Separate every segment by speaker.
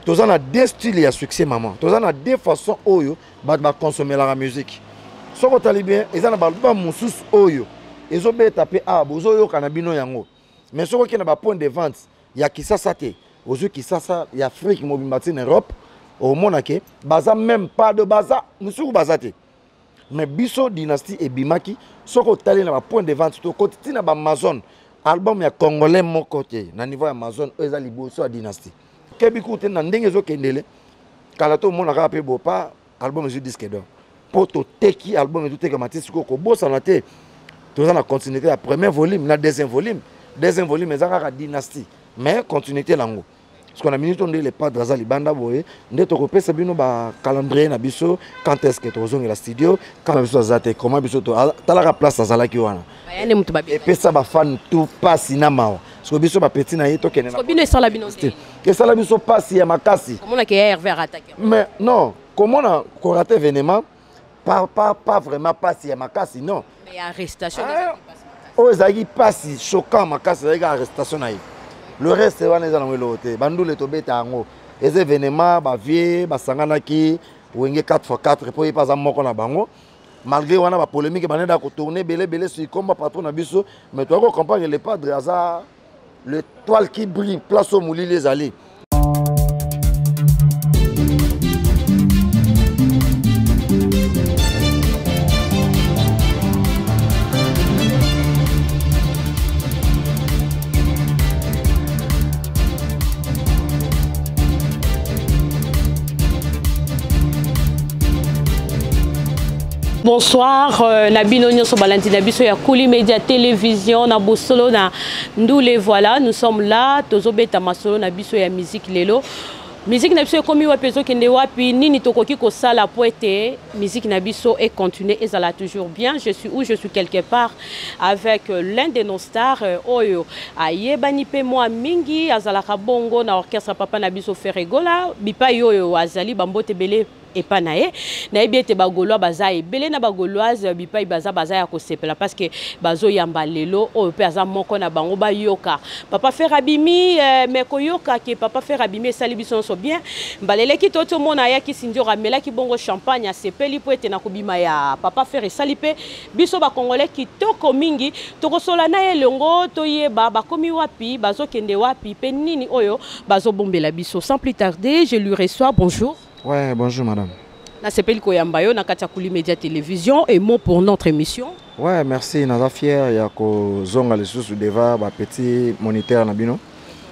Speaker 1: Toza na deux styles ya succès maman. Toza na deux façons oyo bato baconsomelaka musique. Soki otali bien, eza na baalbum mosusu oyo ezobeta mpe awa bozoyoka na bino yango. Mais soki okende ba point de vente ya Kisasa te, ozwi Kisasa ya Afrique mobimba ti na Europe, omona ke baza même pas de baza mosuku baza te. Mais biso dynastie ebimaki, soki otali na ba point de vente tokoti ti na ba Amazon, album ya congolais moko te na niveau ya Amazon oyo eza liboso ya dynastie. Kebi kutu te na ndenge ezokendele kala to omona kaka mpe bopa album ezwi disque d'or mpo toteki album ezotekama ti sikoyo. Kobosana te toza na continuité ya premier volume na deuxième volume. Deuxième volume eza kaka dynastie mais continuité nango. Parce que na minute nde le padre aza libanda boye nde tokopesa bino ba calendrier na biso quand est-ce que tokozongela studio, quand na biso aza te, comment biso talaka place azalaki wana. Epesa bafan tout pasi na mawa. Parce que biso bapeti na ye tokende
Speaker 2: na bino esala bino
Speaker 1: esala biso pasi ya makasi.
Speaker 2: Komona ke Hervé arataki.
Speaker 1: Mais non, komona korate événement pas vraiment pasi ya makasi, non.
Speaker 2: Mais arrestation
Speaker 1: oyo ezalaki pasi choquant makasi, ezalaki arrestation na ye. Le reste wana eza nango eloko te. Bandule tobeta yango eza événement, bavie basanganaki Wenge 4x4 mpo ye mpe aza moko na bango. Malgré wana bapolémique banenda kotourne ebele ebele sur komba patron na biso, mais toyaki kocomprendre le padre aza l'étoile qui brille place oyo molili ezali.
Speaker 2: Bonsoir, na bino nyonso balandi na biso ya Kuli Media Télévision na bosolo na Ndule. Voilà, nous sommes là, tozobeta masolo na biso ya musique lelo. Musique na biso ekomi wapi, ezokende wapi, nini tokoki kosala po ete musique na biso e continuer ezala toujours bien. Je suis où? Je suis quelque part avec l'un de nos stars oyo ayebani pe mwa mingi, azalaka bongo na orchestre papa na biso Ferre Gola, bipai oyo azali bambote ebele epa na ye. Nayebi ete bagaulois baza ebele na bagauloise bipai baza baza ya kosepela parce que bazoyamba lelo oyo mpe aza moko na bango bayoka papa Ferre abimi, mais koyoka ke papa Ferre abimi esali biso nyonso bien. Mbala eleki to tomona ayaki Sindiora amelaki bongo champagne asepeli po ete na kobima ya papa Ferre esali mpe biso bakongolais kitoko mingi. Tokosola na ye elongo toyeba bakomi wapi, bazokende wapi mpe nini oyo bazobombela biso. Sans plus tarder, je lui reçois. Bonjour.
Speaker 1: Ouais, bonjour madame.
Speaker 2: Nasepeli koyamba yo na kati ya Kuli Media Télévision et mot pour notre émission.
Speaker 1: Ouais, merci. Naza fier ya kozonga lisusu devant ba petit moniteur na bino.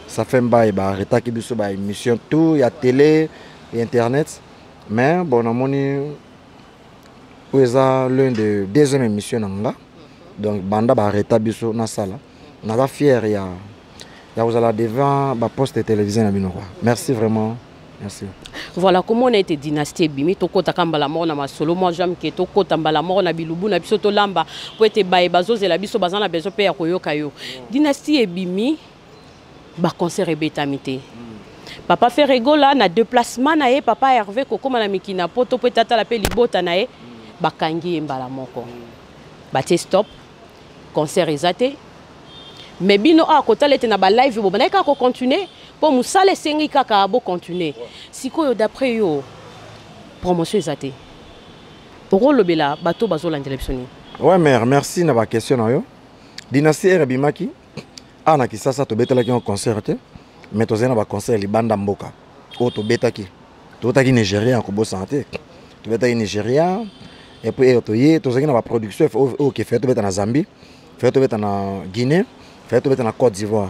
Speaker 1: Ça fait mbaye ba retaki biso ba émission tout ya télé et internet. Mais bon, namoni oyo eza l'un de deuxième émission na nga. Donc banda ba reta biso na sala. Naza fier ya kozala devant ba poste de télévision na bino quoi. Merci vraiment. Merci.
Speaker 2: Voilà comment on a été dynastie ebimi tokota mbala moko na masolo. Moi j'aime que tokota mbala moko na bilubu na biso tolamba po ete baye bazozela biso baza na besoin pe ya koyoka yo. Dynastie ebimi ba concert ebetami te. Papa Ferre Gola na déplacement na ye, papa Hervé kokoma na mikina poto po ete atala pe libota na ye, bakangi ye mbala moko. Batie stop, concert eza te. Mais bino awa kotala ete na ba live bo bandaki kaka kocontinue mpo mosala esengi kaka bocontinue. Sikoyo d'après yo promotion eza te, okolobela bato bazolandela biso nini?
Speaker 1: Ouais mère, merci na ba question na yo. Dynastie R ebimaki awa na Kisasa, tobetelaki yango concert te, mais tozali na ba concert libanda mboka oyo tobetaki. Tobetaki Nigeria, kobosana te, tobetaki Nigeria et puis oyo toye tozalaki na ba production oyo ke fere tobeta na Zambie, fere tobeta na Guinée, fere tobeta na Côte d'Ivoire.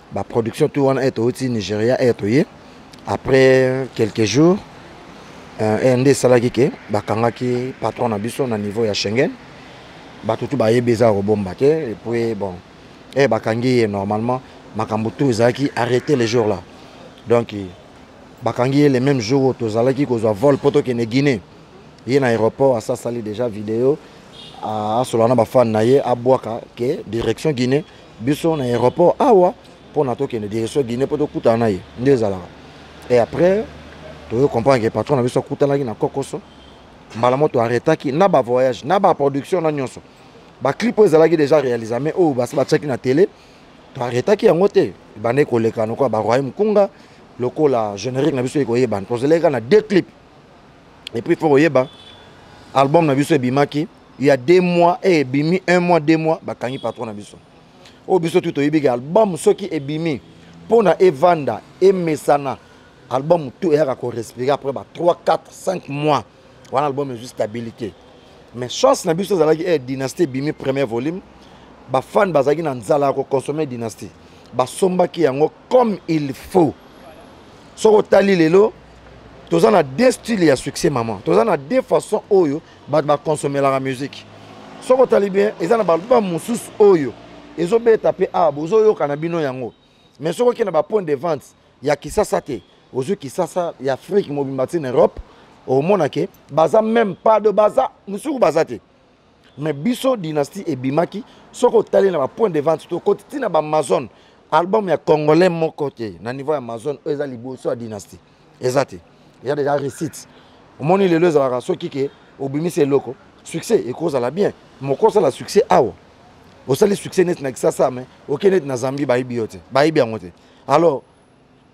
Speaker 1: Ba production tout wana touti Nigeria e toye après quelques jours nde esalaki ke bakangaki patron na biso na niveau ya Schengen. Bato tu bayebi eza kobomba te. Et puis bon, bakangi ye normalement, makambo tout ezalaki arrêté le jour là. Donc bakangi ye le même jour oyo tozalaki kozwa vol mpo tokende Guinée. Ye na aéroport asasali déjà vidéo, asola na bafane na ye, abwaka ke direction Guinée. Biso na aéroport awa mpona tokende direction Guinée mpo tokutana na ye nde ezalaka. Et après toyo comprendre ke patron na biso akutanaki na kokoso mbala moto arrêtaki na bavoyage na baproduction na nyonso. Baclip oyo ezalaki déjà réalisé mais oyo basi batiaki na télé, toarrêtaki yango te, ebandaki koleka lokola baroyaume kunga. Lokola générique na biso ekoyebana, tozelaki kaka na deux clips. Et puis faut koyeba, album na biso ebimaki il y a 2 mois e ebimi un mois, 2 mois, bakangi patron na biso. Oyo biso tu toyebi ke album soki ebimi, mpona evanda emesana, album tout eyaka korespirer après ba 3, 4, 5 mois wana, album ezwi stabilité. Mais chance na biso ezalaki Dynastie ebimi premier volume, bafan bazalaki na nzala ya koconsommer Dynastie, basombaki yango comme il faut. Soki otali lelo, toza na deux styles ya succès, mama. Toza na deux façons oyo bato baconsomelaka musique. Soki otali bien, eza na baalbum mosusu oyo ezobeta mpe awa, bozoyoka na bino yango, mais soki okende bapoint de vente ya Kisasa te, ozwi Kisasa ya Afrique mobimba ntina Europe, omona ke baza même pas de, baza mosuku baza te. Mais biso Dynastie ebimaki, soki otali na bapoint de vente, tokoti ntina baamazon, album ya congolais moko te na niveau ya Amazon oyo eza liboso ya Dynastie eza te. Eza déjà réussite. Omoni lelo ezalaka soki ke obimisi eloko, succès ekozala bien, mokosala succès awa, osali succès neti na Kisasa, mais oke neti na Zambie, bayebi yo te, bayebi yango te. Alors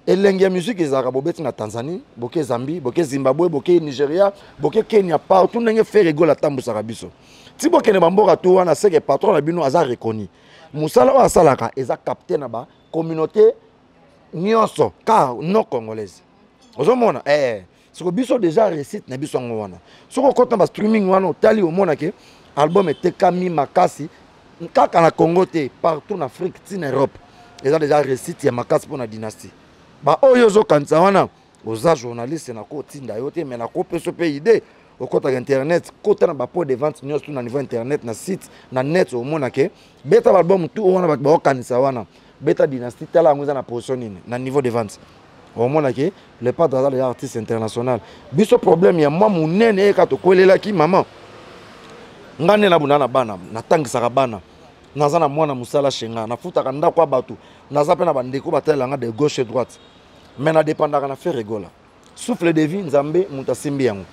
Speaker 1: elengi ya musique ezalaka bobeti na Tanzanie, boke Zambie, boke Zimbabwe, boke Nigeria, boke Kenya, partout. Ndenge Ferre Gola atambwisaka biso ti bokende bamboka to wana, seke patron na bino aza reconnu, mosala oyo asalaka eza capté na bacommunauté nyonso car non congolaise. Ozomona siko biso déjà réussite na biso yango wana. Soki okota na bastreaming wana, otali, omona ke album etekami makasi kaka na Congo te, partout na Afrique ti na Europe. Eza déjà réussite ya makasi mpo na Dynastie. Baoyo ozokanisa wana, oza journaliste, nakotinda yo te, mais nakopesa mpe idée. Okɔtaka internet, kota na bapoint de vente nyonso na niveau internet, na site na net, omona ke beta baalbum tu wana bato baokanisa wana, beta Dynastie, tala yango eza na position nini na niveau de vente, omona ke le padre aza déjà artiste international. Biso problème ya mwa monene eyeka, tokwelelaki mama. Nga nde nabunda na bana, natangisaka bana, naza na mwana mosala shenga, nafutaka ndako ya bato, naza mpe na bandeko batalelanga de gauche et droite, mais nadépendaka na Ferre Gola. Souffle de vie, Nzambe moto asimbi yango,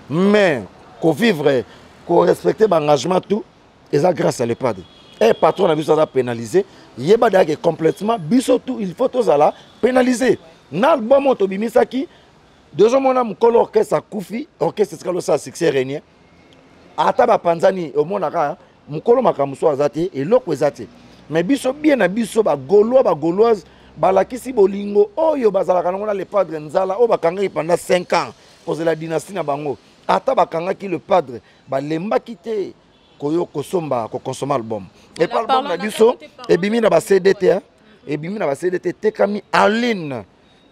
Speaker 1: mais kovivre, korespecter baengagement, tout eza grâce à le padre. E patron na biso aza pénalisé, yeba dayake complètement. Biso tout il faut tozala pénalisé na album oyo tobimisaki. Dozomona mokolo orchestre akufi, orchestre esikali osala succès renier, ata bapanzani, omonaka mokolo makambo so aza te, eloko eza te. Mais biso bien na biso, bagaulois, bagauloise balakisi bolingo oyo bazalaka nango na le padre. Nzala oyo bakangaki pendant 5 ans kozela Dynastie na bango, ata bakangaki le padre, balembaki te koyo kosomba, kokonsommer album. Epa album na biso ebimi na bacd te, ebimi na bacd te, etekami en ligne.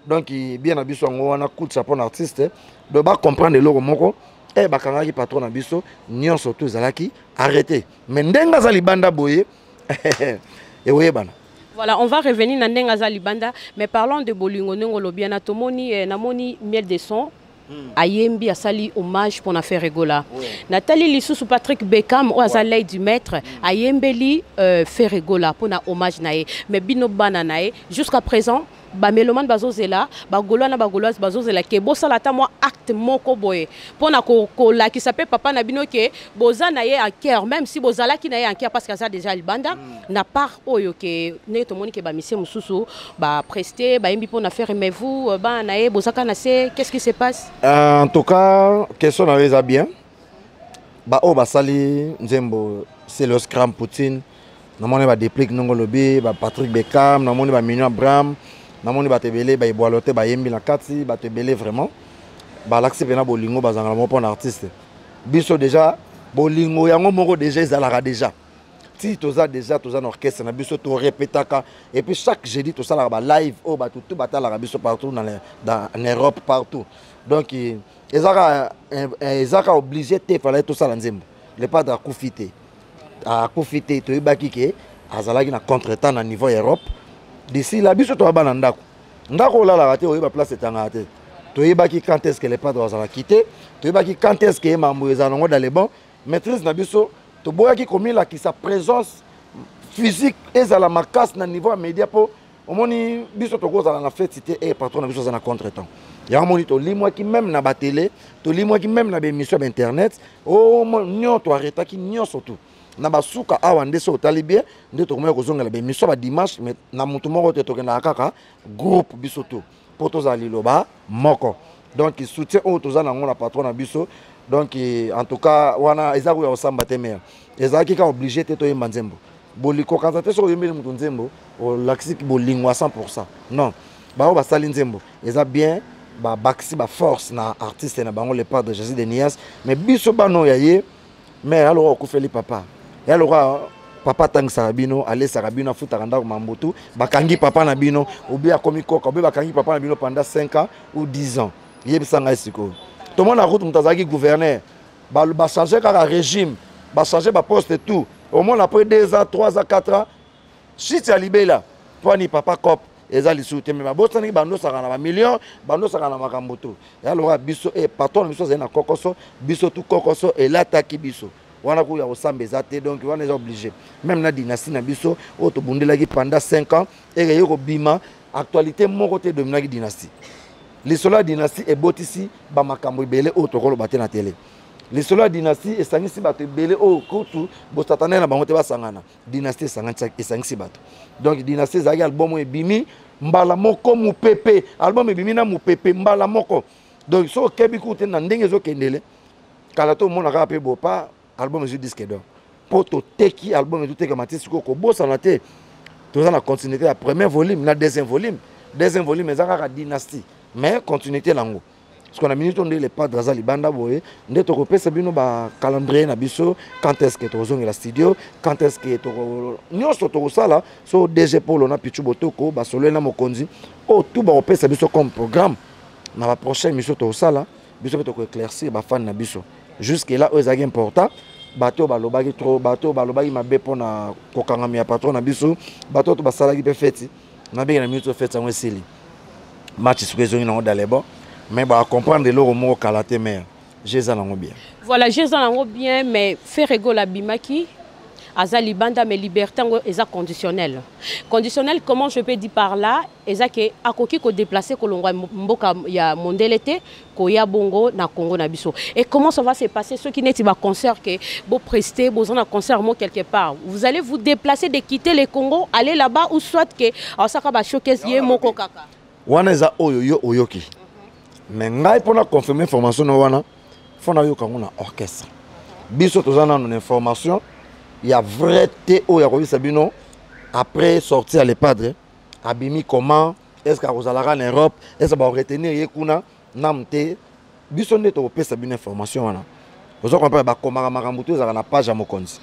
Speaker 1: Donc bien na biso yango wana, coup de chapeau na artiste. Donc bacomprendre eloko moko e bakangaki patron na biso nyonso to ezalaki arrêté, mais ndenge aza libanda boye, ekoyebana.
Speaker 2: Voilà, on va revenir na ndenge aza libanda, mais parlons de bolingo. Ndenge olobi na tomoni namoni Miel de Son ayembi, asali hommage mpona Ferre Gola. Natali lisusu Patrick Beckham oyo aza l'œil du maître, ayembeli Ferre Gola mpona hommage na ye. Mais bino bana na ye, jusqu'à présent bamélomane bazozela, bagaulois na bagauloise bazozela ke bosala ata mwa acte moko boye mpona kolakisa mpe papa na bino ke boza na ye en cœur, même si bozalaki na ye en cœur parce que aza déjà libanda. Na part oyo ke ndenge tomoni ke bamisie mosusu baprester, bayembi mpona Ferre, mais vous bana na ye, bozaka na se, qu'est-ce qui se passe?
Speaker 1: En tout cas, question na yo eza bien. Baoyo basali nzembo, c'est le Scram Poutine, namoni badeplique ndenge olobi, bapatrick Beckham, namoni baminion Abraham, namoni bato ebele baebwalo te, bayembi na kati. Bato ebele vraiment balakisi mpena bolingo bazalaka moko mpona artiste. Biso déjà bolingo yango moko déjà ezalaka déjà ti toza déjà, toza na orchestre na biso, torépétaka, et puis chaque jeudi tosalaka balive oyo bato tu batalaka biso partout dans Europe, partout. Donc ezaka obligé te fallait tosala nzembo. Le padre akufi te, akufi te. Toyebaki ke azalaki na contretemps na niveau ya Europe. D'ici là, biso toya bana ndako, ndako olalaka te, oyeba place etangaka te. Toyebaki quand est ce que le padre azalaki te, toyebaki quand est ce que ye mambo ezala nango dans les bon maîtrise na biso. Toboyaki komilakisa, présence physique ezala makasi na niveau ya média, mpo omoni biso tokozala na feti te e patron na biso aza na contretemps. Yango moni tolimwaki même na batele, tolimwaki même na baémission ya bainternet nyonso, toarrêtaki nyonso tu na basuka awa. Nde so otali bien, nde tokomaki kozongela baémission ya badimanche, mais na motu moko te, tokendaka kaka groupe biso tu. Mpo tozala liloba moko. Donc soutien oyo toza nango na patron na biso, donc en tout cas wana eza koya kosamba te. Mare ezalaki kaka obligé te toyemba nzembo bolikokanza te. Soki oyembeli moto nzembo, olakisi bolingo à 100. Non, bango basali nzembo, eza bien, babakisi baforce na artiste na bango, le Padre Jésus de Nias. Mais biso bana oyo ya ye, mais aloka okufeli papa ya loka, papa atangisaka bino, alesaka bino, afutaka ndako, mambutu. Bakangi papa na bino, obi akomi koka, obi bakangi papa na bino pendant 5 ans ou 10 ans. Yebisa ngai sikoyo, tomona route, moto azalaki gouverneur, bachange kaka régime, bachange baposte, tout. Omona après 2 ans, 3 ans, 4 ans, chute ya libela. Mpo ani papa cop eza lisusu te, me babosanaki, bandosaka na bamillion, bandosaka na makambo to ya lokola biso. E patron na biso azali na kokoso, biso tu kokoso elataki biso wana, kuya kosamba eza te. Donc wana eza obligé. Même na dynastie na biso oyo tobundelaki pendant 5 ans, eke ye kobima, actualité moko te edominaki dynastie. Lisolo ya dynastie ebotisi bamakambo ebele oyo tokoloba te na tele. Lisolo ya dynastie esangisi bato ebele oyo kutu bosatana na bango te basangana. Dynastie esangisi bato. Donc dynastie ezalaki album oyo ebimi mbala moko mopepe, album ebimi na mopepe mbala moko. Donc soki okebi kutu te na ndenge ezokendele kala, to omona kaka mpe bopa album ezwi disque d'or, mpo toteki album, ezotekama te. Sikoyo kobosana te, toza na continuité ya premier volume na deuxième volume. Deuxième volume eza kaka dynastie, mais continuité nango. Parce que na minute oyo nde le Padre aza libanda boye, nde tokopesa bino bacalendrier na biso, quand est ce que tokozongela studio, quand est ce que nyonso tokosala. So DG Polo na Pichu Botoko basololi na mokonzi oyo, tu bakopesa biso comme programme na baprochaine émission tokosala. Biso mpe tokoéclaircir bafani na biso. Jusque là oyo ezalaki important. Bato oyo balobaki trop, bato oyo balobaki mabe mpona kokangami ya patron na biso, bato oyo to basalaki mpe feti, nabenge na minute oyo feti yango esili, match sikoyo ezongi nango dans les bons. Mais bacomprendre eloko moko kala te, mare je eza nango bien.
Speaker 2: Voilà, je eza nango bien, mais Ferre Gola abimaki, aza libanda, mais liberté yango eza conditionnel. Conditionnel, comment je peux dire par là? Eza ke akoki kodéplacer, kolongwa mboka ya mondele te, koya bongo na Congo na biso. Et comment ça va se passer soki neti baconcert ke boprester, boza na concert mo quelque part, vous allez vous déplacer, de quitter le Congo, aller là-bas, ou soit ke aosaka bashowcase ye moko kaka?
Speaker 1: Wana eza oyo yo oyoki, mais ngai mpona confirmer information no wana, fo nayoka yango na orchestre. Biso toza nano na information ya vrai te oyo akoyebisa bino après sortie ya le Padre, abimi comment, est ce que akozalaka na Europe, est ce que bakoretenir ye kuna namu te. Biso nde tokopesa bino information wana. Oza comprendre, bakomaka makambo to ezalaka na page ya mokonzi.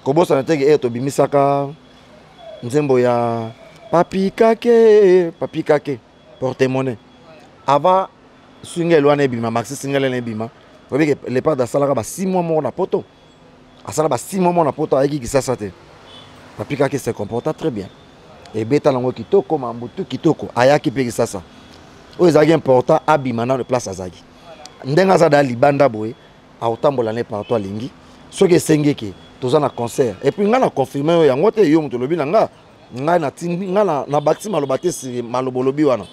Speaker 1: Kobosana teke eye tobimisaka nzembo ya Papi Kake, Papi Kake porte monnaie, avant single wana ebima, maxi single wana ebima. Oyebi ke le Padre asalaka ba 6 mois moko na poto, asala ba 6 mois moko na poto, ayaki Kisasa te. Papi Kake se comporta très bien, ebeta nango kitoko, mambutu kitoko. Ayaki mpe Kisasa. Oyo ezalaki important, abima nano place azalaki. Ndenge aza da libanda boye, akotambola ne partout alingi. Soki esengi eke toza na concert, et puis ngai na confirme oyo yango te, yo moto olobi na nga, ngai natindi, ngai nabakisi maloba te, maloba olobi wana.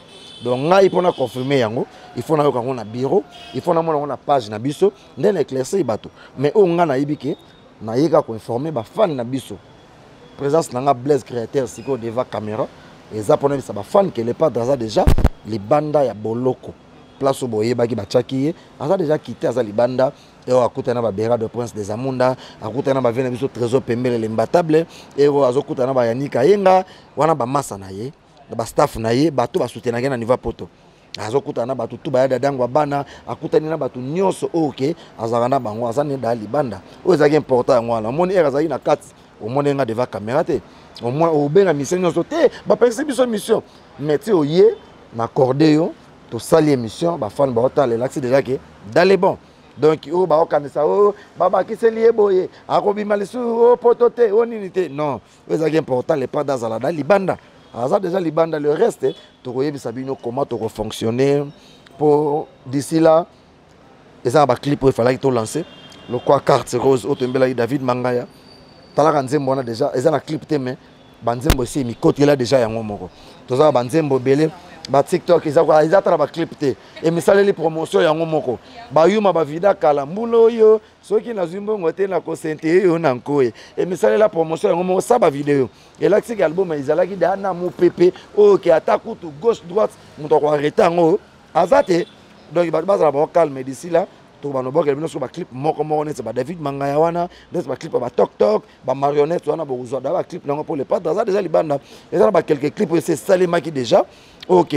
Speaker 1: Donc ngai mpona confirme yango, il faut nayoka yango na bureau, il faut namona yango na page na biso, nde na éclaircir bato. Mais oyo ngai nayebi ke nayeka koinforme bafani na biso, présence na nga Blaise Créateur sikoyo devant caméra eza mpona yebisa bafani ke le Padre aza déjà libanda ya boloko, place oyo boyebaki batiaki ye. Aza déjà quitté, aza libanda. Oyo akutana na babera de Prince des Amunda, akutana na bavie na biso Trésor Pembele lembatable, oyo azokutana na bayanika Ayenga wana, bamasa na ye na bastaff na ye, bato basoutenaki na niveau ya poto. Azokutana na bato tu baya dadango ya bana, akutani na bato nyonso oyo ke azalaka na bango. Aza ne daa libanda. Oyo ezalaki important yango wana. Omoni ere azalaki na kati, omoni nga devant caméra te, obenga mission nyonso te, bapekisi biso mission, mais ti oye na corde yo, tosali émission, bafani baotala, elakisi déjà ke dans les bons. Donc oyo baokanisa oyo babakiseli ye boye, akobima lisusu oyo poto te, oyo nini te, non. Oyo ezalaki important, le Padre azala na libanda, aza déjà libanda. Le reste tokoyebisa bino comment tokofonctionner mpo d'ici là eza na baclip oyo efalaki tolance, lokwa Carte Rose oyo toyembelaki David Mangaya. Talaka nzembo wana déjà eza na clip te, mais banzembo esi emikotela déjà yango moko. Toza na banzembo ebele. Batiktok eza ata na baclip te, emisaleli promotion yango moko. Bayuma bavida kala mbula oyo, soki nazwi mbongo te nakosente yo na nkoye. Emisalela promotion yango moko sa bavideo elakisi ke album ezalaki da na mopepe oyo ke ata kutu gauche droite moto akoarrete yango aza te. Donc bato bazala bango calme. D'ici là tokobanda obwakela bino soki baclip moko moko neti badavid Mangaya wana, neti baclip ya batoktok, bamarionnette wana, bokozwa da baclip nango mpo le padre aza déjà libanda. Eza na baquelques clip oyo esi esalemaki déjà. Ok,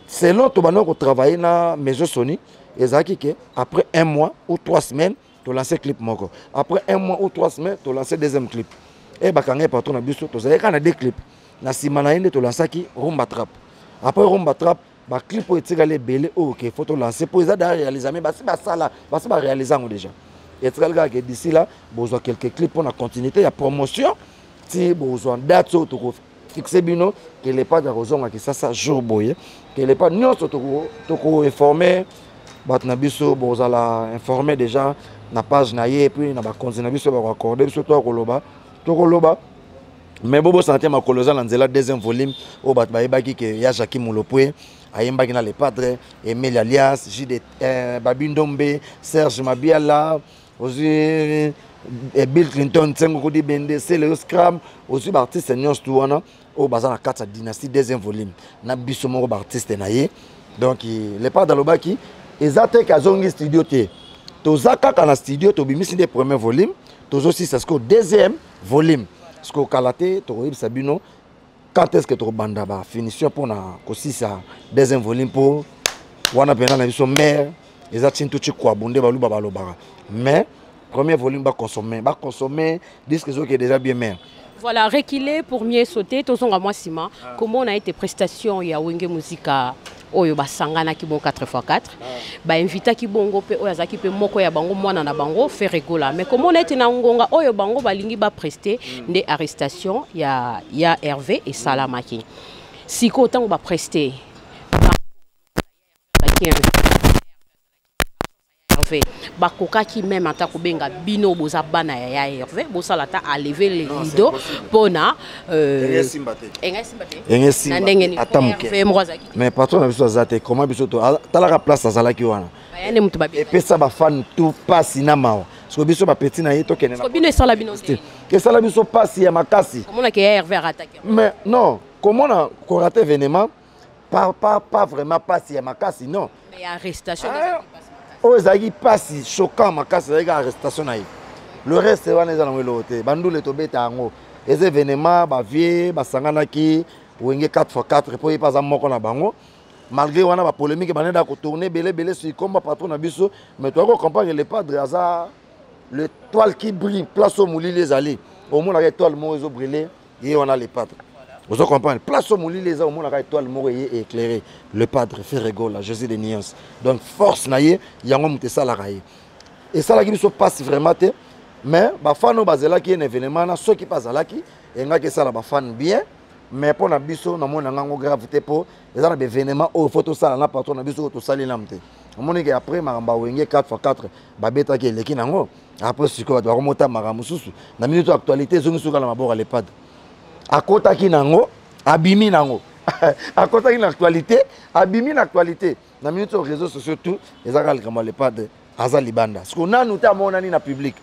Speaker 1: selon tobanda kotravaille na maison Sony, ezalaki ke après un mois ou 3 semaines tolance clip moko, après un mois ou 3 semaines tolance deuxième clip. E bakanga ye patron na biso, tozalaki kaka na deux clip. Na nsima na ye nde tolansaki Rumba Trap. Après Rumba Trap, baclip oyo etikali ebele oyo ke faut tolance mpo eza daa réalisa, mais basi basala, basi baréalise yango déjà. Etikali kaka ke d'ici là bozwa quelques clips mpona continuité ya promotion ti bozwa date oyo tokofixe bino ke le padre akozonga Kisasa jour boye, ke le padre nyonso tokoinforme bato na biso. Bozala informé déjà na page na ye, puis na bakonzi na biso bakoaccorde biso to akoloba, tokoloba. Mais bobosana te, makolo eza na nzela, deuxième volume oyo bato bayebaki ke ya Jacki Mulopwe ayembaki na le padre, Emile alias Jide, Babi Ndombe, Serge Mabiala, ozwi Bill Clinton, Nsengo Kodi Bende, Seleo Scram, ozwi baartiste nyonso tu wana oyo baza na kati ya dynastie deuxième volume na biso moko baartiste na ye. Donc le padre alobaki eza te ke azongi studio te, toza kaka na studio, tobimisi nde premier volume, tozosisa sikoyo deuxième volume. Sikoyo kala te tokoyebisa bino quand est ce que tokobanda bafinition mpona kosisa deuxième volume, mpo wana mpena na biso mare eza tintu cikwabu nde baluba balobaka. Mais premier volume, baconsommer, baconsommer disque ezoki déjà bien mare.
Speaker 2: Voilà, reculer pour mieux sauter. Tozonga mwa nsima. Comment on a été prestation ya Wenge Musica oyo basanganaki bon 4x4, bainvitaki bongo mpe oyo azalaki mpe moko ya bango, mwana na bango Ferre Gola? Mais comment on a été na ngonga oyo bango balingi bapreste nde arrestation ya Hervé esalamaki? Sikoyo ntango bapreste, Hervé bakokaki même ata kobenga bino, boza bana ya Hervé, bosala ata alever le rideau mpona
Speaker 1: Enga esimba
Speaker 2: na ndenge nini?
Speaker 1: Ata moke.
Speaker 2: Hervé moko azalaki.
Speaker 1: Mais patron na biso aza te, comment biso to talaka place azalaki wana?
Speaker 2: Baya nde moto babenga.
Speaker 1: Epesa bafan tu pasi na mawa. Soki biso bapeti na ye tokende na
Speaker 2: Bino esala bino ndenge?
Speaker 1: Esala biso pasi ya makasi.
Speaker 2: Omonaki ya Hervé arataki?
Speaker 1: Mais non, komona korate événement, pas vraiment pasi ya makasi, non.
Speaker 2: Mais ya arrestation?
Speaker 1: Ah, oyo ezalaki pasi choquant makasi ezalaki arrestation na ye. Le reste wana eza nango eloko te. Bandule tobeta yango, eza événement bavie basanganaki Wenge 4x4 mpo ye mpe aza moko na bango. Malgré wana bapolémique banenda kotourne ebele ebele sur komba patron na biso, mais toyaki kocomprendre, le padre aza l'étoile qui brille. Place oyo molili ezali, omonaka étoile moko ezobrille, ye wana le padre. Ozo comprendre, place oyo molili eza, omonaka étoile moko eye éclairé, le padre Ferre Gola, Jésus de nuance. Donc force na ye yango moto esalaka ye. Esalaki biso mpasi vraiment te, mais bafan oyo bazelaki ye na événement na soki mpe azalaki, engaki esala bafan bien. Mais mpo na biso, namoni na ngango grave te, mpo eza na baévénement oyo faut tosala na patron na biso oyo tosali nanu te. Omoni ke après makambo ya Wenge 4x4 babetaki, eleki nango. Après sikoyo bato bakomota makambo mosusu na minute actualité ezongi suka na maboko ya le padre. Akotaki nango, abimi nango, akotaki na actualité, abimi na actualité. Na minute oyo réseaux sociaux tout eza kaka likambo ya le padre aza libanda. Sikoyo nanu te amonani na public,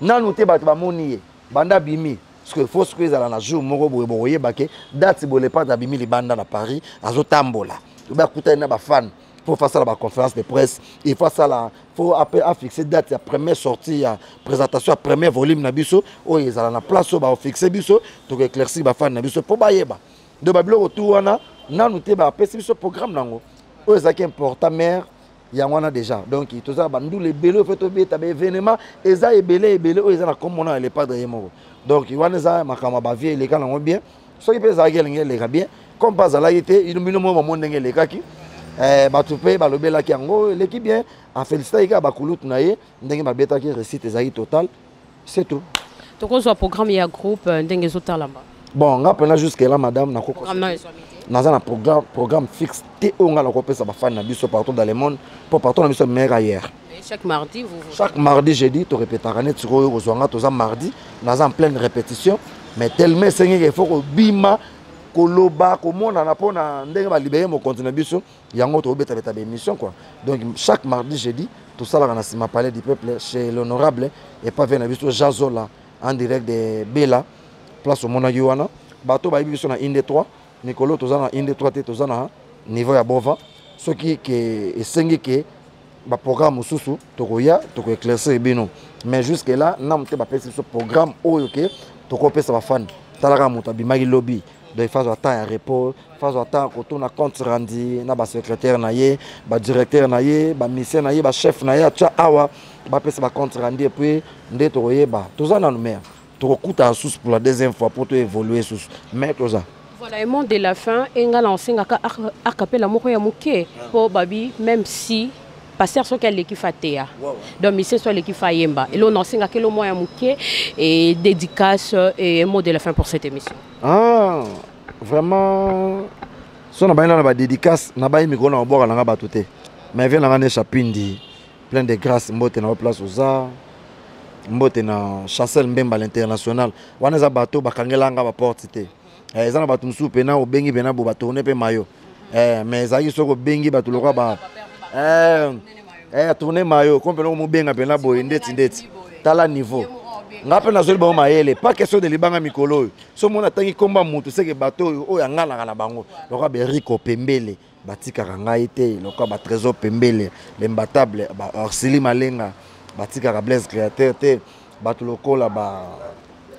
Speaker 1: nanu te bato bamoni ye banda abimi. Parce que faut sikoyo ezala na jour moko boye, bokoyeba ke date boye le padre abimi libanda na Paris, azotambola obe akutani na bafan. Faut asala baconférence de presse, il faut asala, faut afixe date ya première sortie ya présentation ya premier volume na biso oyo ezala na place oyo baofixe biso, tokoéclaircir bafan na biso mpo bayeba. Donc babiloko tu wana nanu te bapesi biso programme nango oyo ezalaki important mare yango wana déjà. Donc toza na bandula ebele oyo fe tobeta, baévénement eza ebele ebele oyo eza na kombo na ya le padre ye moko. Donc wana eza makambo ya bavie, eleka nango bien. Soki mpe ezalaki elingi eleka bien, comme mpe azalaki te, bino mo bamo ndenge elekaki, bato mpe balobelaki yango, eleki bien. Afélicitaki kaka bakulutu na ye ndenge babetaki, réussite ezalaki total, c'est tout.
Speaker 2: Tokozwa programme ya groupe ndenge ezotalama?
Speaker 1: Bon, nga mpena jusque là, madame, nako
Speaker 2: Programme nayo ezwami te?
Speaker 1: Naza na programme fixe te oyo nga nakopesa bafani na biso partout dans le monde, mpo partout na biso meilleur ailleurs.
Speaker 2: Mais chaque mardi vous vous
Speaker 1: Chaque mardi, jeudi torépétaka. Neti sikoyo kozwa nga, toza mardi, naza en pleine répétition, mais tellement esengeki il faut kobima. Koloba komonana mpona ndenge balibere mokonzi na biso, yango tokobetabeta baémission quoi. Donc chaque mardi, jeudi, tosalaka na nsima Palais du Peuple chez l'honorable epave na biso Jazola, en direct de Bela Place. Omonaki wana bato bayebi biso na inde 3. Mikolo toza na inde 3 te, toza na niveau ya Bova. Soki ke esengi ke baprogramme mosusu, tokoya tokoéclaircir bino, mais jusque là namu te bapesi biso programme oyo ke tokopesa bafani. Talaka, moto abimaki lobi, donc fazwa temps ya repos, fazwa temps kotuna compte rendu na basecrétaire na ye, badirecteur na ye, bamusicien na ye, bachef na ye atya awa, bapesa bacompte rendu et puis nde tokoyeba. Toza nanu mare, tokokutana susu pour la deuxième fois pour toévoluer susu, mais toza.
Speaker 2: Voilà, et mot de la fin, enga na osengaka acapella moko ya moke mpo babi, même si pasteur soki aleki fa teya, donc mise so aleki fa yemba, elo na osengaka elo moko ya moke et dédicace et mot de la fin pour cette émission.
Speaker 1: Ah, vraiment, so na bayi nana badédicace, na bayi mikolo na kobwaka nanga bato te, mais vie nanga nde Chapindi plein de grâce. Mbote na yo place oza, mbote na Chancel Mbemba l'international. Wana eza bato bakangelanga baporte te. Eza na bato mosusu mpena obengi mpena bo batourne mpe mayo, mais ezalaki soki obengi bato lokwa ba tourne mayo ko mpena omobenga mpena boye ndeti ndeti. Tala niveau nga mpe nazoli bango mayele, pas question de libanga. Mikolo oyo so mona atangi komba motu seke bato oyo oyo angalaka na bango lokola beriko pembele, batikaka ngai te, lokola batrésor pembele, l'imbattable, baorsili Malenga, batikaka Blaise Créateur te, bato lokola ba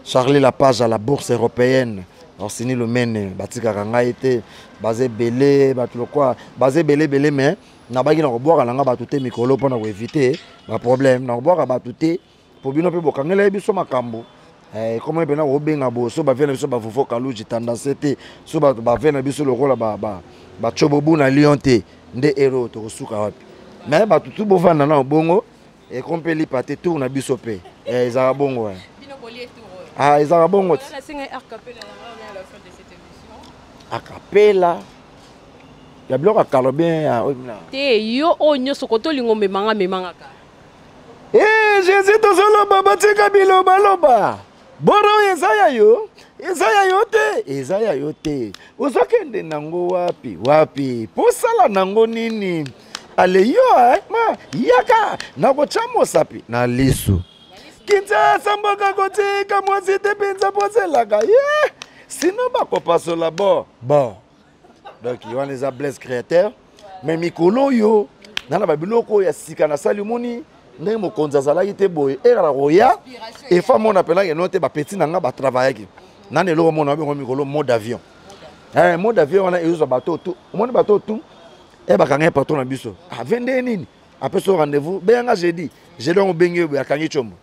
Speaker 1: Charlie Lapage à la Bourse européenne, Orsini Lomene, batikaka ngai te. Baza ebele, bato lokola baza ebele ebele, mais nabaki na kobwaka na nga bato te mikolo mpona koéviter baproblème. Na kobwaka bato te po bino mpe bokangela ye biso makambo komo mpena kobenga boye. So bavie na biso bavuvo kaluji tendance te, so bato bavie na biso lokola batsobobu na Lyon te, nde ero tokosuka wapi? Mais bato tu bovanda na bongo, ekomi mpe lipa te, tour na biso mpe ezalaka bongo. Ah, ezalaka bongo ti acapella ya biloko ya kalo bien ya
Speaker 2: te. Yo oyo nyonso kote olingo omemanga, memangaka.
Speaker 1: E Jésus, tozoloba, batika bilobaloba. Boro oyo eza ya yo, eza ya yo te, eza ya yo te. Ozokende nango wapi wapi? Posala nango nini? Ale yo ma yaka nakotya mosapi na lisu. Kinshasa mboka kotika mwasi te mpenza, pozelaka ye sino bakopasola bo bon. Donc wana eza Blaise Créateur. Mais mikolo oyo na na babiloko oyo ya sika nasali, omoni ndenge mokonzi azalaki te boye, ekala koya efa mona mpenza keno te. Bapeti na nga batravaillaki nani eloko mona babengo mikolo mode avion. Mode avion wana ezozwa bato tu, omoni bato tu e bakanga ye patron na biso ave ndenge nini, apesi o rendez-vous, benganga jeudi. Jeudi yango obengi ye boye, akangi tiombo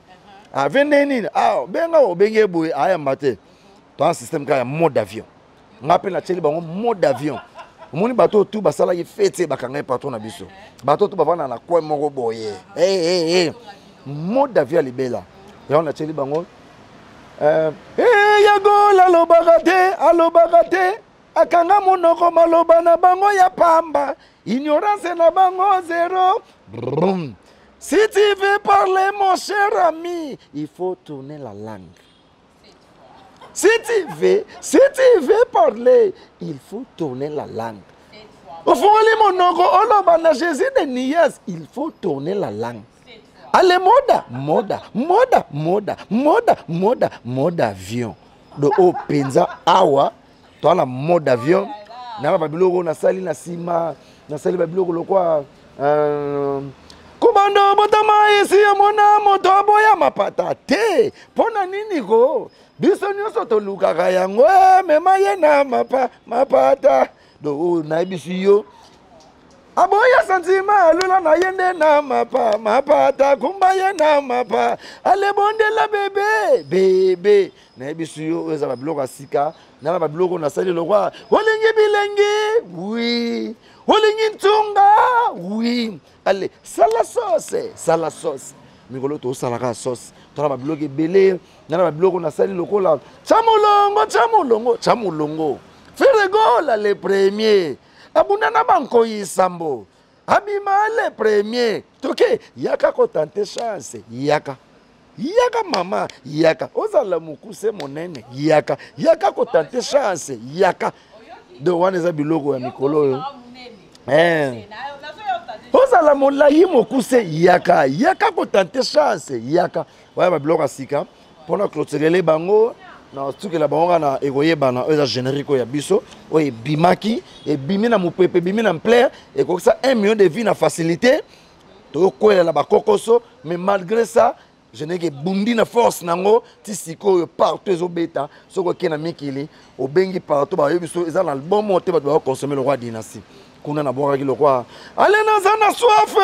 Speaker 1: ave ndenge nini, benga obengi ye boye, ayamba te. Toa système kaka ya mode avion, nga mpe natieli bango mode avion. Omoni bato oyo tu basalaki feti, bakanga ye patron na biso, bato tu bavanda na coin moko boye, hey, hey, hey. Mode avion ya libela yango natieli bango. Hey, Yagola alobaka te, alobaka te, akanga monoko, maloba na bango ya pamba, ignorance na bango zéro. Brum. Si tu veux parler, mon cher ami, il faut tourner la langue. Si tu veux parler, il faut tourner la langue. Ofungoli monoko oloba na Jésus de Nias, il faut tourner la langue. Ale moda, moda, moda, moda, moda, moda, mode avion. Do o penza awa, toa na mode avion. Na ba biloko nasali na nsima, nasali ba biloko lokwa kobanda obotama esi omona moto aboya mapata te. Mpo na nini ko biso nyonso tolukaka yango? Mema ye na mapa mapata. Do oyo nayebisi yo, aboya santima, alula na ye nde na mapa mapata, kumba ye na mapa, alebondela bebe bebe. Nayebisi yo, oyo eza babiloko ya sika. Nana babiloko nasali lokwa olingi bilengi, oui, olingi ntunga, oui, ale sala sauce, sala sauce. Mikolo tosalaka sauce, tona babiloko ebele. Nana babiloko nasali lokola tya molongo, tya molongo, tya molongo. Ferre Gola le premier abunda na bankoyi sambo, abima le premier. Toke yaka kotenter chance, yaka. Yaka mama, yaka. Ozala mokuse monene, yaka. Yaka kotante chance, yaka. Donc wana eza biloko ya mikolo oyo. Eh. Ozala molai mokuse, yaka. Yaka kotante chance, yaka. Wana babiloko ya sika mpona clôturele bango na sukela bango kaka na ekoyebana. Oyo eza générique oyo ya biso oyo ebimaki, ebimi na mopepe, ebimi na ampleur, ekokisa 1 million de vie na facilité. Tokokwela bakokoso, mais malgré ça générique ebundi na force nango ti sikoyo partout ezobeta. Soki okei na mikili, obengi partout, bayebi biso. Eza na album oyo te bato bakonsome lokwa Dynastie. Kuna nabwakaki lokwa ale naza na soif,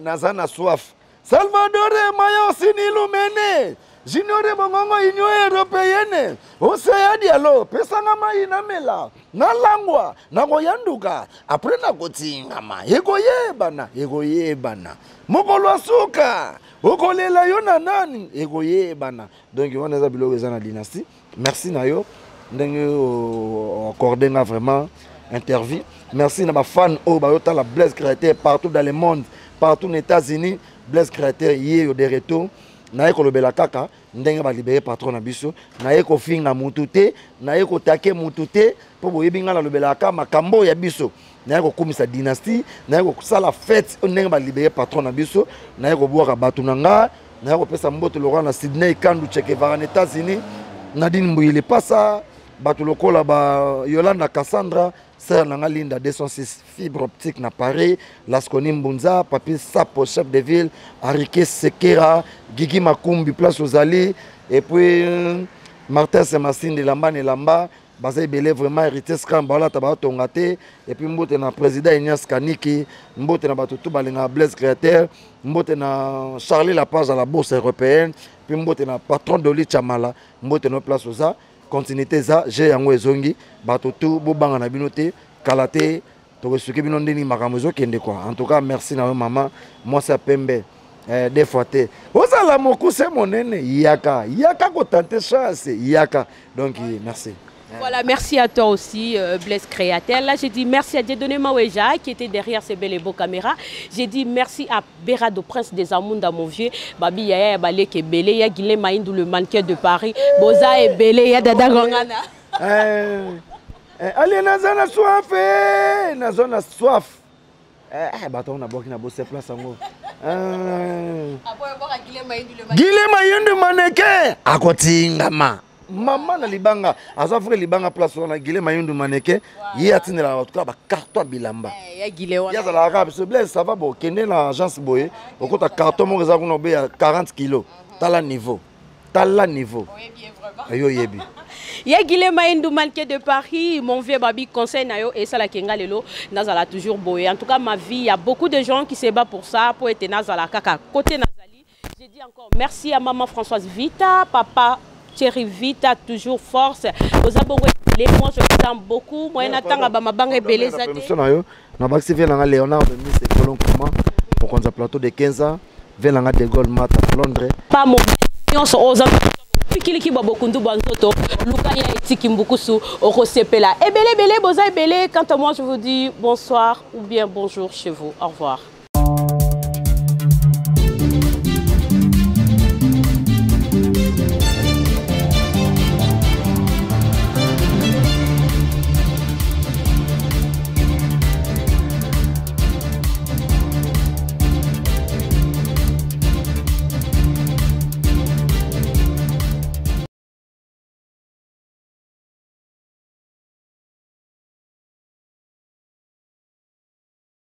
Speaker 1: naza na soif. Salvador Maya osinilumene Junior Bongongo, Union européenne, Océan Dialo, pesanga mai namela, nalangwa nakoyanduka après nakotingama. Ekoyebana, ekoyebana mokolo ya suka okolela yo na nani, ekoyebana. Donc wana eza biloko eza na Dynastie. Merci na yo ndenge accordé nga vraiment interview. Merci na bafan oyo bayotala Blaise Créateur partout dans le monde, partout na États-Unis. Blaise Créateur ye yo de retour. Naye kolobela kaka ndenge balibere patron na biso. Naye kofinga mutu te, naye kotake mutu te, mpo boyebi ngai nalobelaka makambo ya biso. Naye kokumisa Dynastie, naye kosala fête ndenge balibere patron na biso. Naye kobwaka bato na nga, naye kopesa mbote lokola na Sydney Kandu Chekevara na États-Unis, Nadine Mbuyili Pasa, bato lokola ba Yolanda Cassandra, sœur na nga Linda 206 fibre optique na Paris, Lasconi Mbunza, Papi Sapo chef de ville, Arike Sekera, Gigi Makumbi place ozali, et puis Martin Semasinde Lamba ne Lamba, baza ebele vraiment. Héritier Scram balata batonga te. Et puis mbote na président Ignace Kaniki, mbote na bato tout balingaka Blaise Créateur, mbote na Charlie Lapage à la bourse européenne, puis mbote na patron Doli Chamala, mbote na place oza. Continuité eza je yango ezongi. Bato tu bobanga na bino te, kala te tokosuki bino ndeni makambo ezokende quoi. En tout cas merci na yo mama mwasi ya pembe. Des fois te ozala mokuse monene, yaka, yaka kotante chance, yaka. Donc merci.
Speaker 2: Voilà, merci à toi aussi, Blaise Créateur. Là, j'ai dit merci à Dieudonné Maweja qui était derrière ces belles et beaux caméras. J'ai dit merci à Berado, prince des Amunda, mon vieux. Babi Yaya Balek Ebele, Ya Guilhem Maïndou, le mannequin de Paris. Boza Ebele, Ya Dada Gongana.
Speaker 1: Allez, naza na soif, naza na soif. Bato na bwaki na bose place yango. Guilhem Maïndou mannequin akotingama mama na libanga, aza vrai libanga place wana. Gile Mayundu maneke ye atindelaka bato kaka bacarton ya bilamba. Ye azalaka kaka biso Blaise, ça va. Bo kende na agence boye, okota carton moko eza kuna obe ya 40 kilo. Tala niveau, tala niveau yo oyebi.
Speaker 2: Ya Guilhem Maïndou, mannequin de Paris, mon vieux Babi, conseil na yo esalaki nga lelo nazala toujours boye. En tout cas, ma vie, il y a beaucoup de gens qui se battent pour ça, pour être nazala kaka côté nazali. J'ai dit encore merci à maman Françoise Vita, papa Thierry Vita, toujours force. Oza bongo ebele, moi je vous aime beaucoup. Moi natanga ba mabanga ebele za te.
Speaker 1: Permission na yo, na bakisi vie nanga Léonard de Miss Ekolon Comment, mokonzi ya plateau de 15 ans, vie nanga de Gaulle Mata Londres.
Speaker 2: Pa mobali nyonso oza pikiliki bwa bokundu bwa nzoto, luka ya etiki mbukusu okosepela ebele ebele, boza ebele. Quant à moi, je vous dis bonsoir ou bien bonjour chez vous. Au revoir.